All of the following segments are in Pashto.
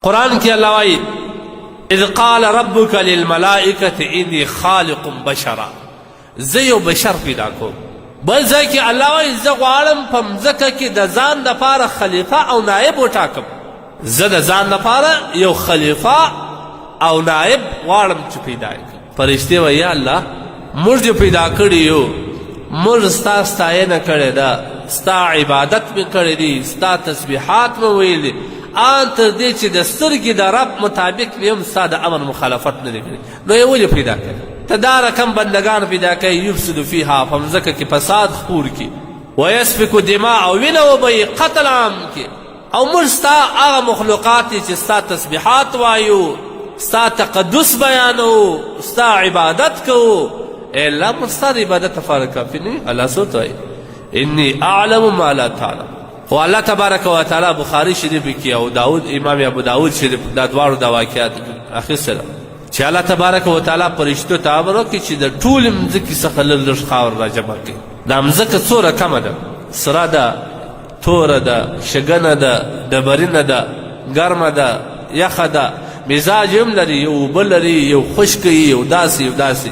قرآن کې الله وایي: اذ قال ربك للملائکة انی خالق بشرا، زه یو بشر پیدا کوم. بل ځای کې الله وایي: زه غواړم په مځکه کې د ځان دپاره خلیفه او نایب وټاکم. زه د ځان دپاره یو خلیفه او نایب غواړم چې پیدا کړم. فرشتې وایي: یا الله، موږ دې پیدا کړي یو، موږ ستا ستاینه کړې ده، ستا عبادت مې کړی دی، ستا تسبیحات مې ویلي، آن تر دې چې د سترګې د رب مطابق مې هم ستا د امر مخالفت نه دی کړی، نو یې ولې پیدا کړی؟ ته دا رقم بندګان پیدا کوي، یفسد فیها، په مځکه کې فساد خپور کړي، ویسفک دماء، او وینه وبهیي، قتل عام کړي، او موږ ستا هغه مخلوقات چې ستا تسبیحات وایو، ستا تقدس بیانو، ستا عبادت کوو، ای الله، موږ ستا د عبادت لپاره کافي نه یو. الله څه ورته وایي؟ انی اعلم ما لا تعلم. خو الله تبارک و تعالی بخاری شریف کې او داود، امام ابو داود شریف دا دواړو دا واقعات اخیستله چې الله تبارک و تعالی پرشتو ته امر وکړي چې د ټولې مځکې څخه لږ لږ خاوره راجمع کړي. دا مځکه څومره کمه ده؟ سره ده، توره ده، شګنه ده، ډبرینه ده، ګرمه ده، یخه ده، مزاج هم لري، یو اوبه لري، یو خشک وي، یو داسې یو داسې.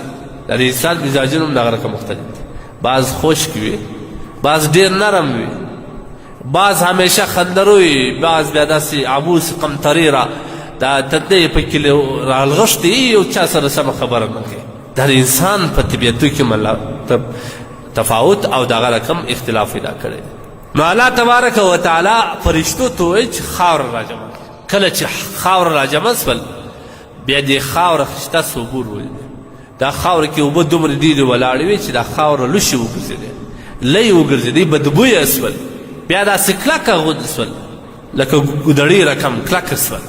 د انسان مزاجونه هم دغه رقم مختلف دي، بعض خشک وي، بعض ډېر نرم وي، بعض همیشه خندرو وي، بعض بیا داسې عبوس قمطریره، دا تندی یې پکې رالغښتې، یو چا سره سمه خبره نه کوي. دا د انسان په طبیعتو کې تفاوت او دغه رقم اختلاف پیدا کړی. نو الله تبارک و تعالی فرشتو ته وویل چې خاوره راجمع کړئ. کله چې خاوره راجمع سول، بیا دې خاوره خشته صبور ولید. دا خاوره کې اوبه دومره ډېرې ولاړې وې چې دا خاوره لوشې وګرځېدې، لۍ وګرځېدې، بدبویه سول، بیا داسې کلکه غوند سول لکه ګودړې رقم کلکه سول،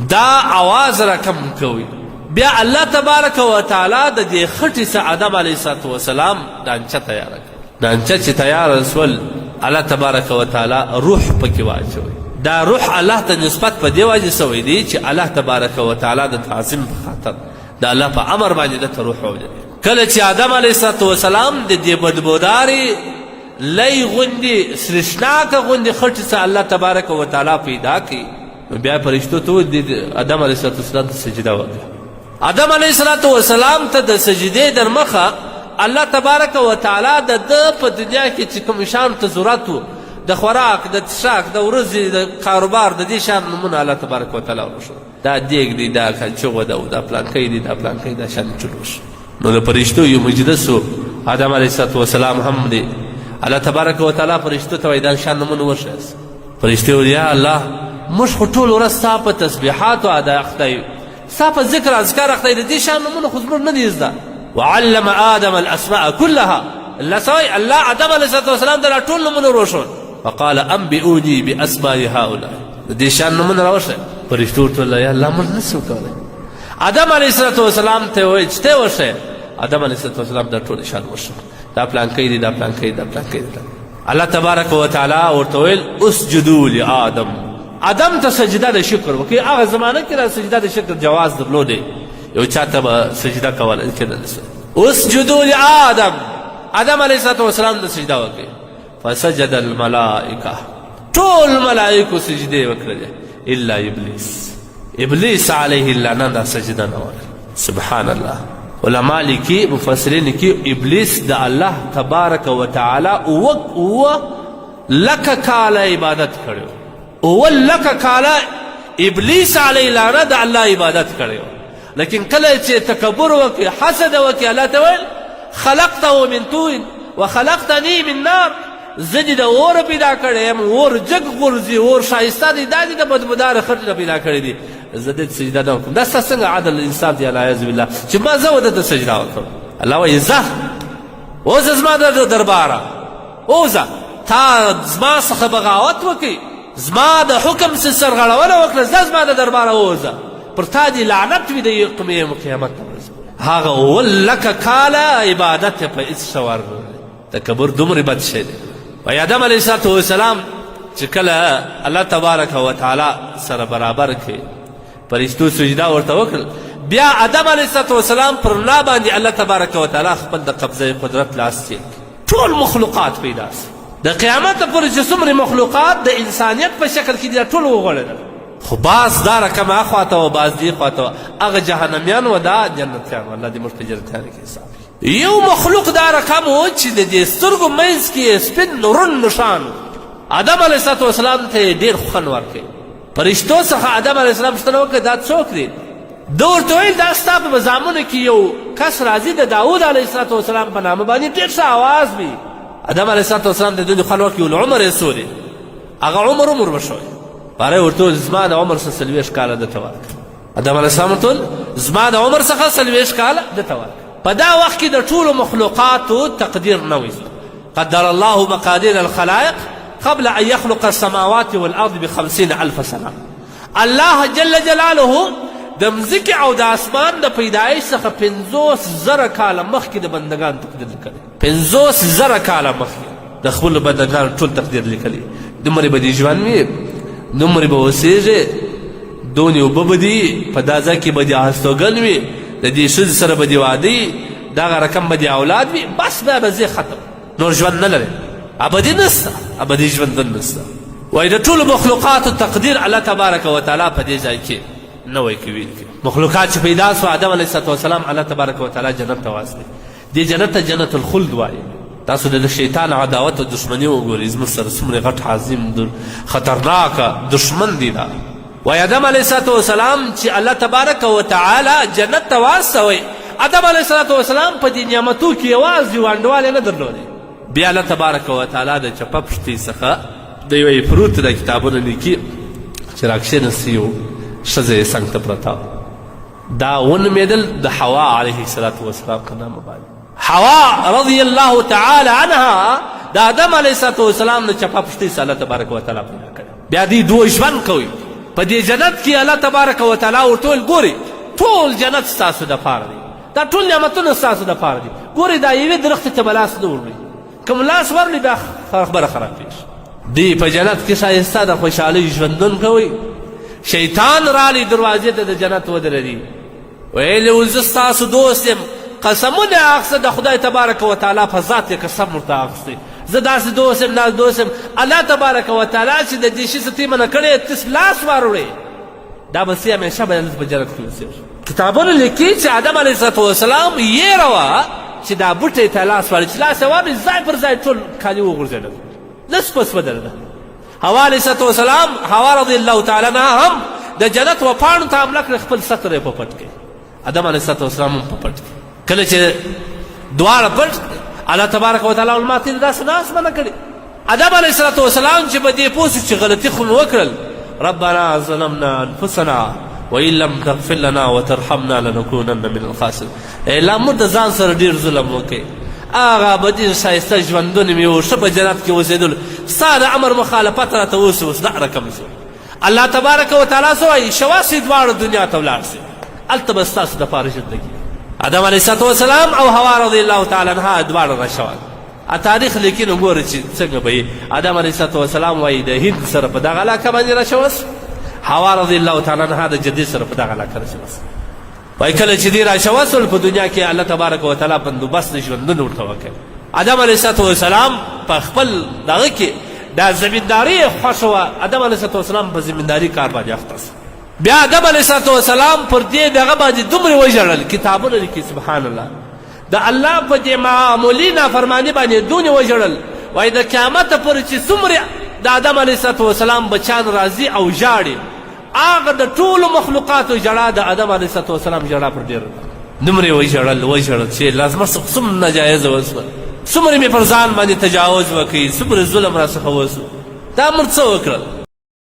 دا आवाज رقم کوي. بیا الله تبارک و تعالی د دې خټې څخه آدم علیه السلام ډانچه تیاره کړه. ډانچه چې تیاره سول، الله تبارک و تعالی روح پکې واچوي. دا روح الله ته نسبت په دې وجه سوی دی چې الله تبارک و تعالی د تعظیم په خاطر د الله په امر باندې د روح وولید. کله چې آدم علیه السلام د دې بدبودارې لۍ غوندې سرشناکه غوندې خټې څخه الله تبارک و تعالی پیدا کړي، نو بیا فرشتو ته وویل: آدم علیه السلام ته سجده وکړه. آدم علیه السلام ته د سجدې در مخه الله تبارک و تعالی د ده په دنیا کې چې کوم شان ته ضرورت و، د خوراک، د څښاک، د ورځې د کاروبار، د دې شان نومونه الله تبارک و تعالی وښودل. دا دیګ دی، دا کچوغه ده، دا پلانکی دی، دا پلانکی، دا شان ټول وښودل. نو د فرشتو یو مجلس و، آدم علیه السلام هم دی. الله تبارک و تعالی فرشتو ته وایي: دا شان نومونه وښیاست. فرشتې وویل: یا الله، موږ خو ټول ورځ ستا په تسبیحاتو ادا اخته یو، ستا په ذکر اذکار اخته یو، د دې شان نومونه خو زموږ نه دي زده. وعلم آدم الاسماء كلها، الله څه وایي؟ الله آدم علیه السلام ته دا ټول نومونه وروښول. فقال انبئوني باسماء هؤلاء، د دې شان نومونه راوښیه. فرشتو ورته وویل: یا الله، موږ نه شو کولی. آدم علیه السلام ته وویل چې ته وښیه. آدم علیه السلام دا ټول شان وښوه، دا پلانکی دی، دا پلانکی، دا پلانکی دی. الله تبارک و تعالی ورته ویل: اسجدوا لآدم، آدم ته سجده د شکر وکړي. هغه زمانه کې را سجده د شکر جواز درلودی، یو چا ته به سجده کوله کېدل. اسجدوا لآدم، آدم علیه السلام ته سجده وکړي. فسجد الملائکه، ټول ملائکو سجدې وکړلې الا ابلیس، ابلیس علیه اللعنه دا سجده نه وکړه. سبحان الله. علما لیکي، مفسرین لیکي، ابلیس د الله تبارک و تعالی 7 لکه کاله عبادت کړی. 7 لکه کاله ابلیس علیه اللعنه د الله عبادت کړی، لیکن کله چې تکبر وکړي، حسد وکړي، الله ته ویل: خلقته من طین وخلقتني من نار، زه دې د اور پیدا کړی یم، اور جګ غورځي، اور ښایسته دی، دا دې د بدبوداره خټې نه پیدا کړی دی، زه دې سجده نه وکړم. دا ستا څنګه عدل انصاف دی؟ العیاذ بالله چې ما زه وده ته سجده وکړم. الله وایي: ځه، وځه زما د درباره ووځه، تا زما څخه بغاوت وکړي، زما د حکم څخه سرغړونه وکړه، ځه زما د درباره ووځه، پر تا دې لعنت وي د قیامت ته ورځ. هغه 7 لکه کاله عبادت په هېڅ څه ورنه. تکبر دومره بد شی دی. وایي آدم علیه السلام چې کله الله تبارک و تعالی سره برابر کړي، فرشتو سجده ورته وکړل، بیا آدم علیه السلام پر ملا باندې الله تبارک و تعالی خپل د قبضه قدرت لاس تېر، ټول مخلوقات پیدا سو. د قیامت پورې چې څومره مخلوقات د انسانیت په شکل کې دي، ټول وغوړېدل. خو باز دا رقم اخوا ته و، باز دې خوا ته و، هغه جهنمیان و، دا جنتیان و. الله دې موږ په جنتیانو کې حساب کړي. یو مخلوق دا رقم و چې د دې سترګو منځ کې یې سپین رون نښان و. آدم علیه الصلاة والسلام ته یې ډېر خوند ورکړ. فرشتو څخه آدم علیه السلام پوښتنه وکړه دا څوک دی؟ ده ورته ویل دا ستا په زامنو کې یو کس راځي د داود علیه الصلاة والسلام په نامه باندې ډېر ښه اواز وي. آدم علیه الصلاة والسلام ته دونه خوند ورکړي، عمر یې څو دی؟ هغه عمر عمر وشوی. پاره ورته وویل زما د عمر څخه 40 کاله ده ته ورکړه. آدم علیه السلام ورته وویل زما د عمر څخه 40 کاله ده ته ورکړه. په دا وخت کې د ټولو مخلوقاتو تقدیر نه وي. قدر الله مقادیر الخلائق قبل ان يخلق السماوات والارض بخمسين الف سنه. الله جل جلاله د مځکې او د اسمان د پیدایش څخه 50,000 کاله مخکې د بندګانو تقدیر لیکلی. 50,000 کاله مخکې د خپلو بندګانو ټول تقدیر لیکلی. دومره به دې ژوند وي، دومره به اوسېږې، دونې اوبه به دي، په دا ځای کې به دې هستوګن وي، د دې ښځې سره به دې واده وي، دغه رقم به دې اولاد وي، بس بیا به ځې ختم، نور ژوند نه لرې، ابدي نسته، ابدي ژوندون نسته. وایي د ټولو مخلوقاتو تقدیر الله تبارک وتعالی په دې ځای کې نه وایي کوي. مخلوقات چې پیدا سو، آدم علیه السلام الله تبارک وتعالی جنت ته واستي. دې جنت ته جنت الخلد وایي. تاسو د شیطان عداوت او دښمني وګورئ، زموږ سره څومره غټ عظیم خطرناک دښمن دی دا. وایي آدم علیه السلام چې الله تبارک وتعالی جنت ته واستوي، آدم علیه السلام په دې نعمتو کې یوازې یو انډوال نه درلودی. بیا الله تبارک وتعالی د چپه پښتۍ څخه د یوه پروت د کتابونه لیکي چې راکښېنستی یو ښځه یې څنګ ته پرته، دا ونومېدل د حوا علیه الصلاة والسلام په نامه باندې. حوا رضی الله تعالی عنها د آدم علیه الصلاة والسلام د چپه پښتۍ څخه الله تبارک وتعالی پیدا کړې. بیا دوی دوه ژوند کوي په دې جنت کې. الله تبارک وتعالی ورته وویل ګورئ ټول جنت ستاسو دپاره دی، دا ټول نعمتونه ستاسو دپاره دي، ګورئ دا یوې درختې ته به لاس نه وروړئ، کوم لاس ورړي بیا خبره خرابېږي. دوی په جنت کې ښایسته د خوشحالۍ ژوندون کوي. شیطان رالی دروازې ته د جنت ودرېدی، ویل یې زه ستاسو دوست یم، قسمونه یې اخیسته د خدای تبارک وتعالی په ذات یې قسم ورته اخیستی، زه داسې دوست یم، داسې دوست یم، الله تبارک وتعالی چې د دې شي څه ته منع کړی ته لاس وروړې، دا به څه همیشه به په جنت کې اوسېږي. کتابونه لیکي چې آدم علیه السلام یېره وه چې دا بوټی ته لاس وړي، چې لاس یې واړوي ځای پر ځای ټول کالي وغورځېدل، لس پس ودرېده. حوا علیه السلام، حوا رضی الله تعالی عنها هم د جنت و پاڼو ته حمله کړې، خپل ستر یې په پټ کړ، آدم علیه السلام هم په پټ کړ. کله چې دواړه پټ، الله تبارک وتعالی علما ته داسې ناس منع کړي. آدم علیه السلام چې په دې پوه شو چې غلطي خو مې وکړل، ربنا ظلمنا انفسنا وان لم تغفر لنا وترحمنا لنكونن من الخاسرین. الله موږ د ځان سره ډېر ظلم وکړي، هغه ابدي ښایسته ژوندون مې و، ښه په جنت کې اوسېدل، ستا د امر مخالفت راته وسو، اوس دا رقم شو. الله تبارک وتعالی څه وایي؟ شواسي دواړه دنیا ته ولاړ سئ، هلته به ستاسو دپاره ژوندګي. آدم علیه السلام او حوا رضی الله تعالی عنها دواړه راشوال. تاریخ لیکي نو ګوره چې څنګه به یې. آدم علیه السلام وایي د هند سره په دغه علاقه باندې راشوس، حوا رضی الله تعالی عنها د جدې سره په دغه علاقه راشوس. وایي کله چې دوی راشوسول په دنیا کې الله تبارک وتعالی بندوبست د ژوندون ورته وکړ. آدم علیه السلام په خپل دغه کې دا زمینداري یې خوښه وه، آدم علیه السلام په زمینداري کار باندې اخته سو. بیا آدم علیه السلام پر دې دغه باندې دومره وژړل، کتابونه لیکي سبحان الله، د الله په دې معمولي نافرماني باندې دونې وژړل. وایي د قیامته پورې چې څومره د آدم علیه السلام بچیان راځي او ژاړي، هغه د ټولو مخلوقاتو ژړا د آدم علیه السلام ژړا پر ډېره ده. دومره یې وژړل وژړل چې الله زما څخه څومره ناجایزه وسوه، څومره مې پر ځان باندې تجاوز وکړي، څومره ظلم را څخه وسو، دا موږ څه وکړل؟